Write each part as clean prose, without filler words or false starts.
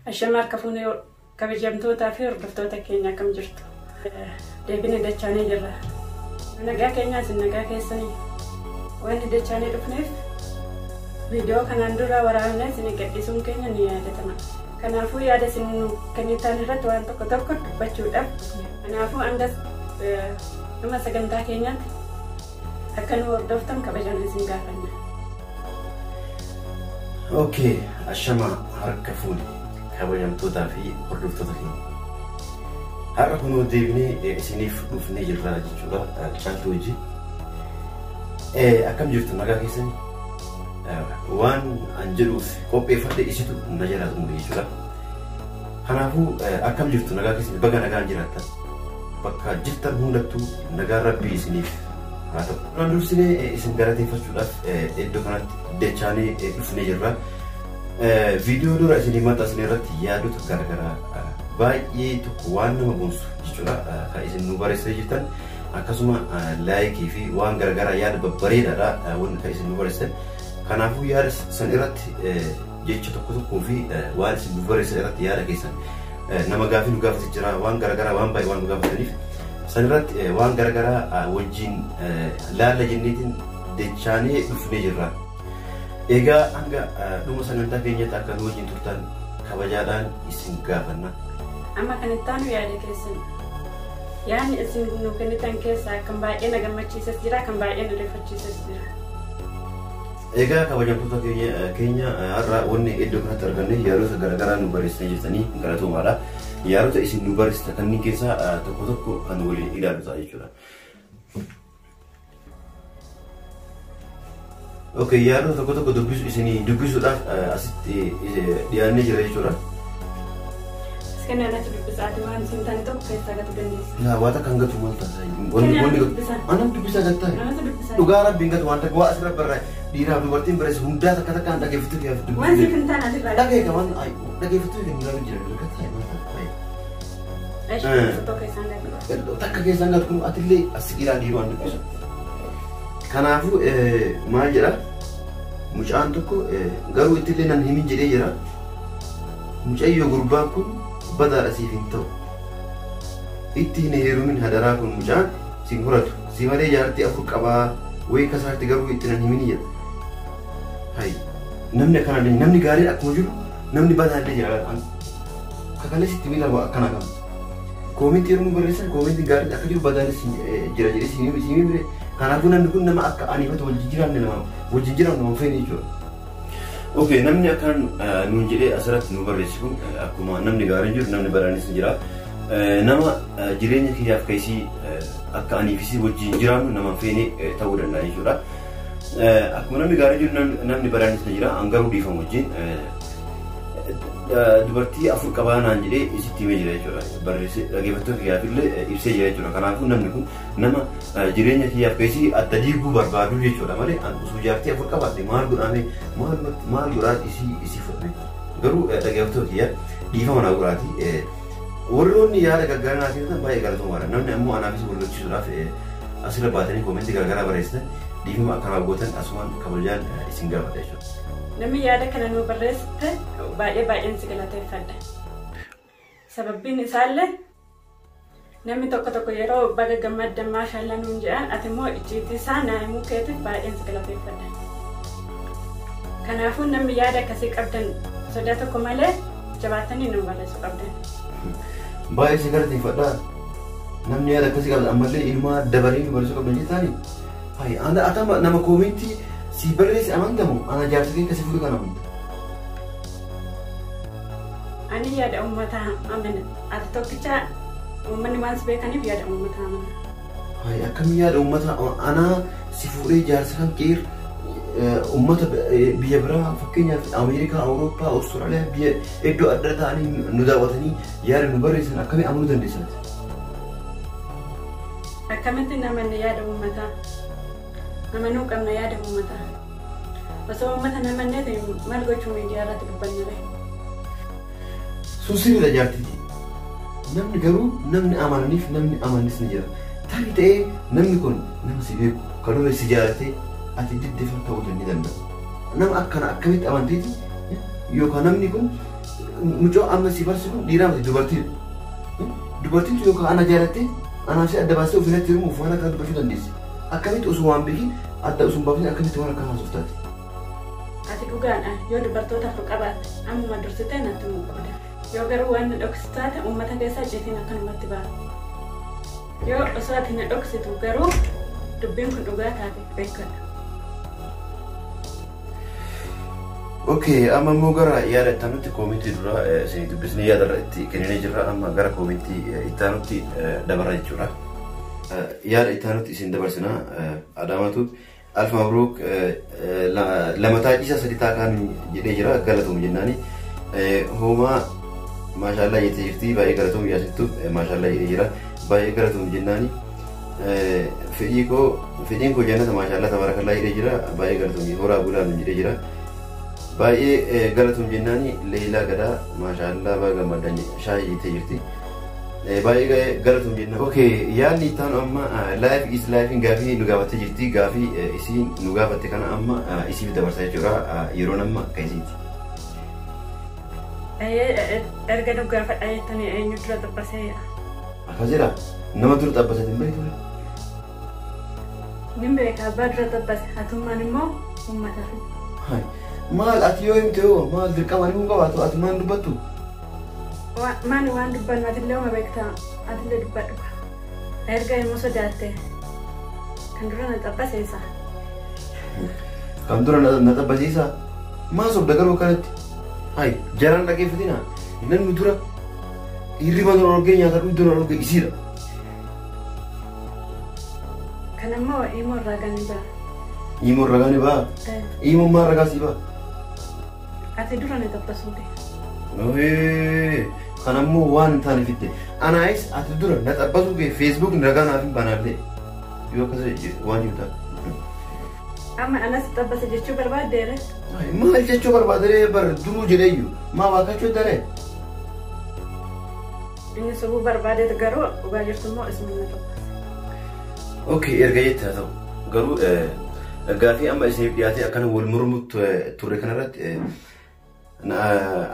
Ashama harka fuunee kabajamtootaa fi hordoftoota keenya, akkam jirtu? Deebine dachaanee jirra. Nagaa keenyaa, isin nagaa keessanii? Wanni dachaanee dhufneef viidiyoo kanaan dura waraabnee isin gadhiisuun keenya ni yaadatama. Kanaafuu yaada isin nu kennitan irratti waan tokko tokko dubbachuudhaaf dhufne. Kanaafuu hanga dhuma sagantaa keenyaatti akka nu hordoftan kabajaan isin gaafanna. Okay, ashama harka fuune kabajamtootaa fi hordoftoota keenya. Har'a kunoo deebinee isiniif dhufnee jirra jechuudha, Caaltuu wajjin. Akkam jirtu, nagaa keessanii? Waan an jedhuuf qopheeffadhe isitu na jalaa xumure jechuudha. Kanaafuu akkam jirtu, nagaa keessanii? Baga nagaan jiraattan. Bakka jirtan hundattuu nagaan Rabbii isiniif haa ta'u. Duraan dursinee isin galateeffachuudhaaf iddoo kanatti dachaanee dhufnee jirra. Viidiyoo dura isinii maxxansine irratti yaadota garaagaraa baay'ee tokko waan nama boonsu jechuudha kan isin nu barreessitee jirtan, akkasuma like fi waan garaagaraa yaada babbareedaadha wanti kan isin nu barreessitan. Kanaafuu yaada san irratti jecha tokko tokkoo fi waan isin nu barreessitan irratti yaada keessan nama gaafii nu gaafate jira, waan garaagaraa waan baay'ee waan nu gaafataniif san irratti waan garaagaraa wajjin laalla jenneetiin dachaanee dhufnee jirra. Egaa hanga dhuma sagantaa keenyatti akka nu wajjin turtan kabajaadhaan isin gaafanna. Amma kan itti aanu yaada keessan. Yaadni isin nu kennitan keessaa kan baay'ee na gammachiises jira, kan baay'ee na rifachiises jira. Egaa kabajamtoota keenya, har'a wanni iddoo kanatti arganne yaadota garaagaraa nu barreessitanii jirtanii galatoomaadha. Yaadota isin nu barreessitan kanneen keessaa tokko tokko kan waliin ilaalu ta'a jechuudha. Okay, yaadota tokko tokko dubbisu isinii dubbisuudhaaf asitti dhiyaannee jira jechuudha. Iskandar, natti dubbisaati, waan isin taane tokko keessaa gatu dandeessa. Laa, waan takka hin gatu, maal taata? Wanni wanni gatu. Anam dubbisaa gattaa? Anatu dubbisaa. Dhugaa Rabbiin gatu, waan takka waa asirra barraa'e dhiiraaf dubartiin barreesse hundaa takka takkaan dhageeffattuu fi dubbisuu. Waan siif hin taane asirraa. Dhageeka, waan dhageeffattuu fi hin jira gattaa, maal taata? Tokko keessaan gatu. Takka keessaan gatu kun atillee as ilaalii yeroo an dubbisu. Kanaafuu maal jedha mucaan tokko, garuu ittillee nan himin jedhee jira. Mucayyoo, gurbaan kun badaadha, siif hin ta'u. Itti hin heerumin hadaraa, kun mucaan si horatu. Si malee jaartii afur qabaa wayii kasaarti, garuu itti nan himin jedha. Hayi, namni akkana, namni gaariin akkuma jiru namni badaallee jira. Kakalees itti miila akkana qaba. Comment yeroo nu barreessan comment gaariin akka jiru badaanis jira jedhee siinii bire. Kanaafuu namni kun nama akka aniifatu wajjin jiraanne, nama wajjin jiraannu nama feene jechuudha. Okay, namni akkaan nuun jedhee asirratti nu barreessi kun, akkuma namni gaariin jiru namni badaanis ni jira. Nama jireenya kiyyaaf keessii akka aniifisii wajjin jiraannu nama feene ta'uu danda'a jechuudha. Akkuma namni gaariin jiru namni badaanis ni jira. An garuu dhiifama wajjin dubartii afur qabaa naan jedhee isitti himee jira jechuudha. Barreessee dhaggeeffattoota kiyyaaf illee ibsee jira jechuudha. Kanaafuu namni kun nama jireenya kiyyaaf keessii adda diiguu barbaadu jechuudha malee an osoo jaartii afur qabaadhe maal godhame, maal maal godhaa isii fudhame. Garuu dhaggeeffattoota kiyya, dhiifama naa godhaati. Warroonni yaada gargaaraa naa kennitan baay'ee galatoomaadha. Namni ammoo anaafis wal lolchiisuudhaaf asirra baatanii comment garagaraa barreessitan, dhiifama akkanaaf gootan asumaan kabajaan isin gaafadha jechuudha. Namni yaada kana nu barreessite baay'ee baay'een si galateeffadha. Sababbiin isaallee namni tokko tokko yeroo baga gammaddan, maashaallah nuun jedhan, ati immoo icciitii isaa naa himuu keetiif baay'een si galateeffadha. Kanaafuu namni yaada akkasii qabdan sodaa tokko malee jabaattanii nu barreessuu qabdan. Baay'ee si galateeffadha. Namni yaada akkasii qabdan ammallee ilmaa dabalee nu barreessuu qabdan jettaani. Hayi, ana atama nama comment si barreesse amantamu, ana jaarsa kee akkasii fuudhu kana amanta. Ani yaada uummataa amana. Ati tokkicha uummanni waan si beekaniif yaada uummataa amana. Hayi, akkamii yaada uummataa anaa si fuudhee jaarsa kan keer uummata biyya biraa, fakkeenyaaf Ameerikaa, Awurooppaa, Awustiraaliyaa, biyya iddoo adda ta'anii nu daawwatanii yaada nu barreessan akkamii amanuu dandeessan? Akkamitti namanne yaada uummataa? Amanuu qabna yaada uummataa. Osoo uummata namanneeti maal gochuu miidiyaa irratti dubbanna ree? Sun sirriidha, jaartiiti. Namni garuu namni amananiif namni amannis ni jira. Tarii ta'ee namni kun nama si beeku kan dura si jaalatee ati diddifa ta'uu ni danda'a. Nama akkana akkamitti amanteeti, yookaan namni kun Mucoo amma si barsi kun dhiiraa miti dubartiidha. Dubartiin yookaan ana jaalattee anaaf si adda baastee ofirratti hirmuuf waan akkana dubbachuu dandeessi. Akkamitti osoo waan beekin adda osoo hin baafin akkamitti waan akkana haasoftaati? Ati dhugaadha yoo dubartoota afur qabaatte ammuma dursitee natti himuu qabda. Yoo garuu waan na dhoksitu taate uummata keessaa icciitiin akkanumatti ba'a. Yoo osoo ati na dhoksitu garuu dubbiin kun dhugaa taate beekadha. Okay, amma immoo gara yaada itti aanutti koomentii dura isinii dubbisnee yaada irra itti kenninee jirra. Amma gara koomentii itti aanutti dabarra jechuudha. Yaada itti aanutti isin dabarsina. Adaamaatu Alfa Mabruuk lama taacisaa sadi taakaan jedhee jira galatoom jennaani. Hoomaa maashaallaa jettee jirti baay'ee galatoom yaasittu maashaallaa jedhee jira baay'ee galatoom jennaani. Fedhiin koo jannata maashaallaa tabaarakallaa jedhee jira baay'ee galatoom horaa bulaan jedhee jira. Baay'ee galatoom jennaani Leelaa Gadaa maashaallaa baga gammaddan shaayii jettee jirti. Baay'ee galatoom jennaan. Okay, yaadni itti aanu amma life is life gaafii nu gaafattee jirti. Gaafii isiin nu gaafatte kana amma isiif dabarsa jechuudha. Yeroon amma akka isiiti. Erga nu gaafadha jettanii eenyu dura xabbasee? Akkas jedha. Nama dura xabbasee hin beektu. Nin beeka abbaa dura xabbase hatummaan immoo uummata. Maal ati yoo himte hoo maal dirqama ni qabaatu ati maal dubbattu? Maali waan dubbannu atillee uma beektaa atillee dubbadhu. Erga immoo sodaatte kan dura na xabbaseessa. Kan dura na xabbasiisa? Maa sobda garuu akkanatti? Hai jaraan dhaggeeffatina namni dura hirriba dura dhorgee nyaata dhugu dura dhorgee isiidha. Kan ammoo himoo irraa gani ba'a. Himoo irraa gani ba'a? Himoo maal ragaa sii ba'a? Ati dura na xabbasuute. Kan ammoo waan hin taane fidde. Anaayis ati dura na xabbasuu kee feesbuuk ragaa naaf hin banaallee. Yoo akkas waan jiru ta'a. Amma anas xabbase jechuu barbaaddeere? Maal jechuu barbaadere bar duruu jedheeyyu maa waaqachuu daree? Inni sobuu barbaadeet garuu dhugaa jirtu immoo isuma na xabbase. Okay, erga jette haa ta'u. Garuu gaafii amma isiniif dhiyaatee akkana wal mormutti turre kanarratti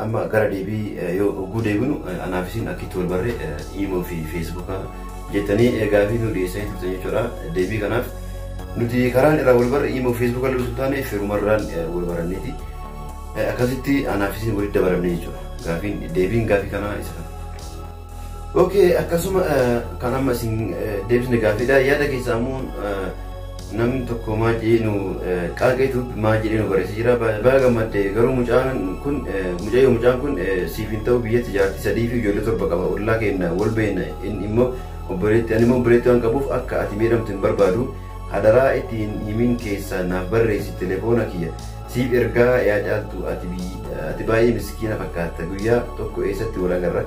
amma gara deebii yoo oguu deebinu anaaf isin akka itti wal barree iimoo fi feesbuukaa jettanii gaafii nu dhiyeessanii turtan jechuudha. Deebii kanaaf nuti karaan irraa wal barre iimoo fi feesbuukaa loluu taane firumarraan wal baranneeti. Akkasitti anaaf isin walitti dabalamne jechuudha. Gaafiin deebiin gaafii kanaa isa kana. Okay, akkasuma kan amma isin deebisne gaafiidha. Yaada keessaa immoo namni tokko maal jedhee nu qaaqeetu maal jedhee nu barreessee jira. Baga gammadde garuu mucaan kun mucayyoo mucaan kun siif hin ta'u biyyatti jaartii 3 fi ijoollee 7 qaba. Ollaa keenya wal beekna inni immoo obboleetti ani immoo obboleetti waan qabuuf akka ati miidhamtu hin barbaadu. Hadaraa ittiin himin keessaa naaf barreessi telefoona kiyya. Siif ergaa yaa caaltu ati baay'ee miskiina fakkaatta guyyaa tokko eessatti wal agarra.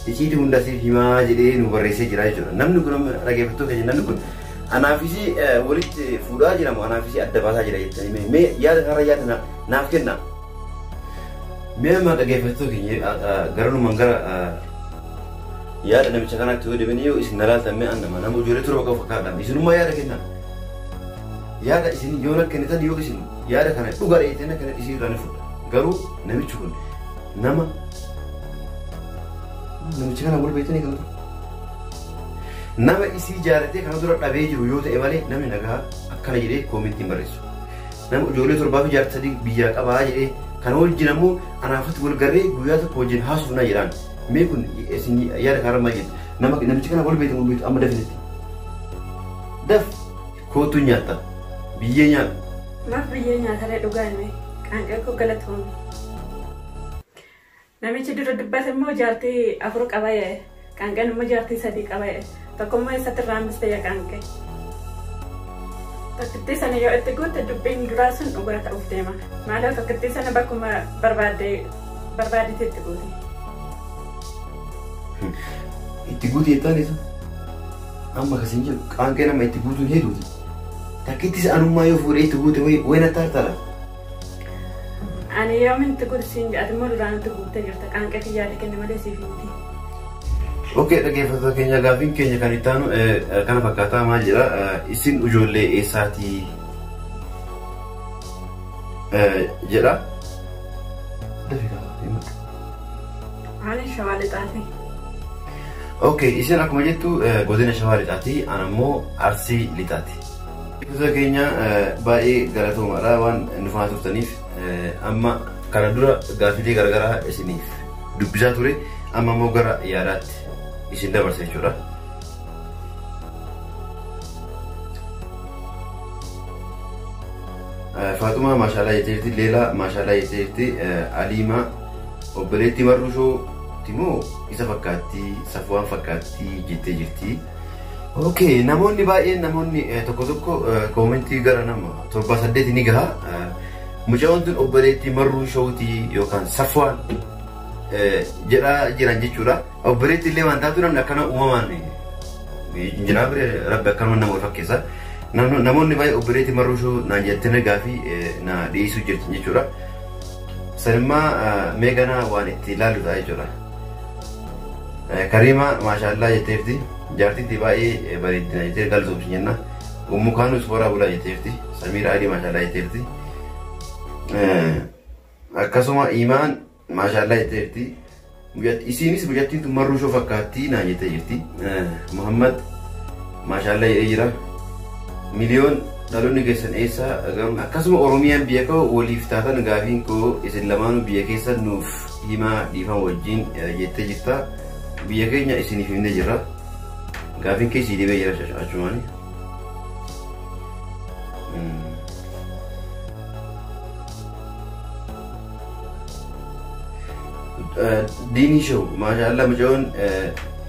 Icciitii hunda siif himaa jedhee nu barreessee jira jechuudha. Namni kun amma dhaggeeffattoota keenya namni kun anaafis walitti fuudhaa jira moo anaafis adda baasaa jira jettanii mee yaada kanarra yaada naaf kenna. Mee amma dhaggeeffattoota keenya garanumaan gara yaada namicha kanaatti yoo deemanii yoo isin nalaaltan mee annama nama ijoollee torba qabu fakkaadha. Isinummaa yaada kenna. Yaada isin yoo na kennitan yoo isin yaada kana dhugaa dheettanii kana isii irraa ni fudha. Garuu namichi kun nama namicha kana wal beektanii kan ture. Nama isii jaalatee kana dura dhabee jiru yoo ta'e malee namni nagaa akkana jedhee koomentiin barreessu. Nama ijoollee 7 fi jaartii 3 biyyaa qabaa jedhee kana wajjin ammoo anaafatti wal garree guyyaa tokko wajjin haasofnaa jedhaan. Mee kun isin yaada kanarra maal jettu? Nama namicha kana wal beektan wal beektu amma dafinitti. Daf kootu nyaatta biyyee nyaata. Maaf biyyee nyaataree dhugaa hime qaanqee koo galatoome. Namichi dura dubbate immoo jaartii 4 qaba yaa'e. Qaanqeen immoo jaartii 3 qaba yaa'e. Tokkummaa eessatti irraa hambiste yaa qaanqee. Tokkittii sana yoo itti guutte dubbiin duraa sun dhugaa ta'uuf deema. Maaloo tokkittii sana bakkuma barbaaddetti itti guute. Itti guute jettaan isa? Amma akkasiin jedhu qaanqee nama itti guutuun hedduuti. Takkittis anummaa yoo fuudhee itti guute wayi natti hartala. Ani yoomin itti guute siin jedha ati immoo duraan itti guuttee jirta qaanqee kiyyaadha kenne malee siif miti. Okay, dhaggeeffattoota keenya gaafiin keenya kan itti aanu kana fakkaataa maal jedha isin ijoollee eessaatii jedha. Dafi gaafa himadhu. Ani Shawaa Lixaati. Okay, isin akkuma jettu godina Shawaa Lixaati, an ammoo Arsii Lixaati. Gosa keenya baay'ee galatoomaadha waan nu faana turtaniif. Amma kana dura gaaffilee garaagaraa isiniif dubbisaa ture, amma immoo gara yaadaatti isin dabarsa jechuudha. Faaxumaa maashaalaa jetteerti, Leelaa maashaalaa jetteerti, Aliimaa obboleettii Marrushoo moo isa fakkaattii, Safuwaan fakkaattii jettee jirti. Okay, namoonni baay'een, namoonni tokko tokko koomentii gara nama 7 8 ni gaha. Mucaan tun obboleettii Marruu Showtii yookaan Safuwaan jedhaa jiran jechuudha. Obboleettii illee waan taatu namni akkana uumamaan jiraa bire, rabbi akkanuma nama wal fakkeessa. Namoonni baay'ee obboleettii Marruu Show naan jettanii gaafii na dhiyeessuu jirti jechuudha. Sanimmaa mee ganaa waan itti ilaallu ta'a jechuudha. Kariima maashaallaa jetteefti. Jaartitti baay'ee bareeddina jettee galatoomsi jenna. Ummu Kaanus horaa bulaa jetteefti. Samiira Alii maashaallaa jetteefti. Akkasuma Imaan maashaallaa jetteefti. Isiinis mucattiin tun Marruu Shoo fakkaattii naan jettee jirti. Muhammad maashaallaa jedhee jira. Miliyoon dhaloonni keessan eessa garuu, akkasuma Oromiyaan biyya koo waliif taatan, gaafiin koo isin lamaanuu biyya keessan nuuf himaa dhiifama wajjin jettee jirta. Biyya keenya isiniif himnee jirra. Gaafiin keessi dhibee jira achumaani. Diinii Show maashaallah, mucayyoon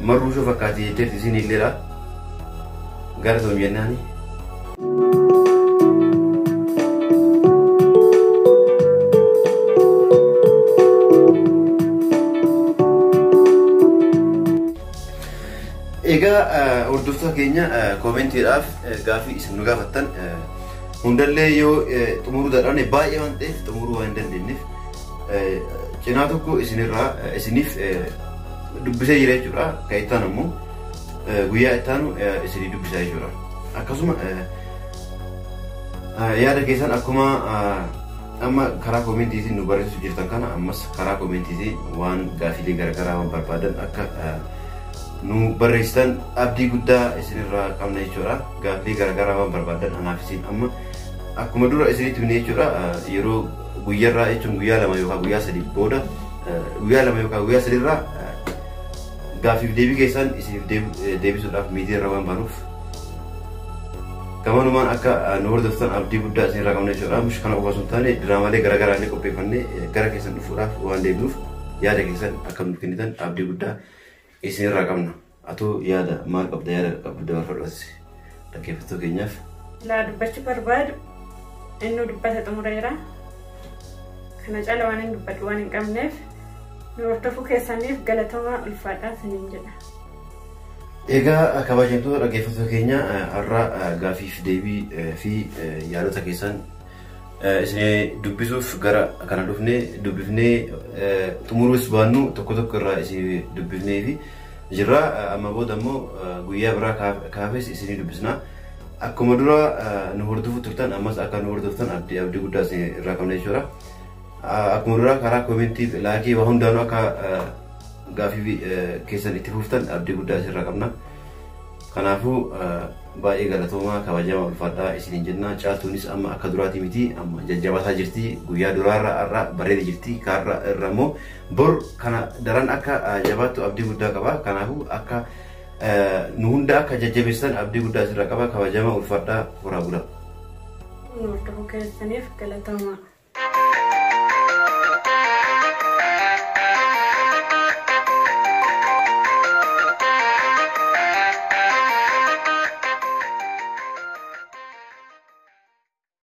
Marruu Show fakkaatti jetteerti isin illeedha. Gara toom jennaani. Egaa hordoftoota keenya, koomentiidhaaf gaafii isin nu gaafattan hundallee yoo xumuruu dadhabne, baay'ee waan ta'eef xumuruu waan hin dandeenyeef, cinaa tokko isinirraa isiniif dubbisee jira jechuudha. Kan itti aanu immoo guyyaa itti aanu isinii dubbisaa jechuudha. Akkasuma yaada keessan akkuma amma karaa koomentiitiin nu barreessuu jirtan kana, ammas karaa koomentiitiin waan gaafiilee garaagaraa waan barbaadan akka nu barreessitan abdii guddaa isinirraa qabna jechuudha. Gaafiilee garaagaraa waan barbaadan anaaf isin amma akkuma dura isinitti himne jechuudha. Yeroo guyyarraa jechuun guyyaa 2 yookaan guyyaa 3 booda, guyyaa 2 yookaan guyyaa 3 irraa gaaffiif deebii keessan isiniif deebisuudhaaf miidiyaa irra waan baanuuf, gamanumaan akka nu hordoftan abdii guddaa isinirraa qabna jechuudha. Mush kana qofa osoo hin taane diraamaalee garaagaraa illee qopheeffannee gara keessan dhufuudhaaf waan deemnuuf, yaada keessan akka nuuf kennitan abdii guddaa isinirraa qabna. Atoo yaada maal qabda? Yaada qabdu dabarfadhu as dhaggeeffattoota keenyaaf. Laa, dubbachuu barbaadu inni dubbata xumureera. Kana caala waan hin dubbadhu waan hin qabneef, nu hordofuu keessaniif galatomaa, ulfaadhaa isiniin jedha. Egaa kabajamtoota dhaggeeffattoota keenya, har'a gaaffiif deebii fi yaadota keessan isin dubbisuuf gara kana dhufnee dubbifnee xumuruus baannu, tokko tokko irraa isin dubbifnee fi jirra. Amma booda immoo guyyaa biraa kaafes isinii dubbisna. Akkuma dura nu hordofuu turtan ammas akka nu hordoftan abdii guddaa isin irraa qabna jechuudha. Akkuma dura karaa koomentii, laayikii, waa hundaanuu akka gaaffii keessan itti fuftan abdii guddaa isin irraa qabna. Kanaafuu baay'ee galatoomaa, kabajamaa, ulfaadhaa isiniin jenna. Caaltuunis amma akka duraatii miti, amma jajjabaataa jirti. Guyyaa duraarra har'a bareeda jirti. Kaarra irra immoo bor kana daran akka jabaattu abdii guddaa qaba. Kanaafuu akka nu hunda akka jajjabeessan abdii guddaa isinirraa qaba. Kabajamaa, ulfaadhaa, horaa bulaa. Nu hordofuu keessaniif galatoomaa.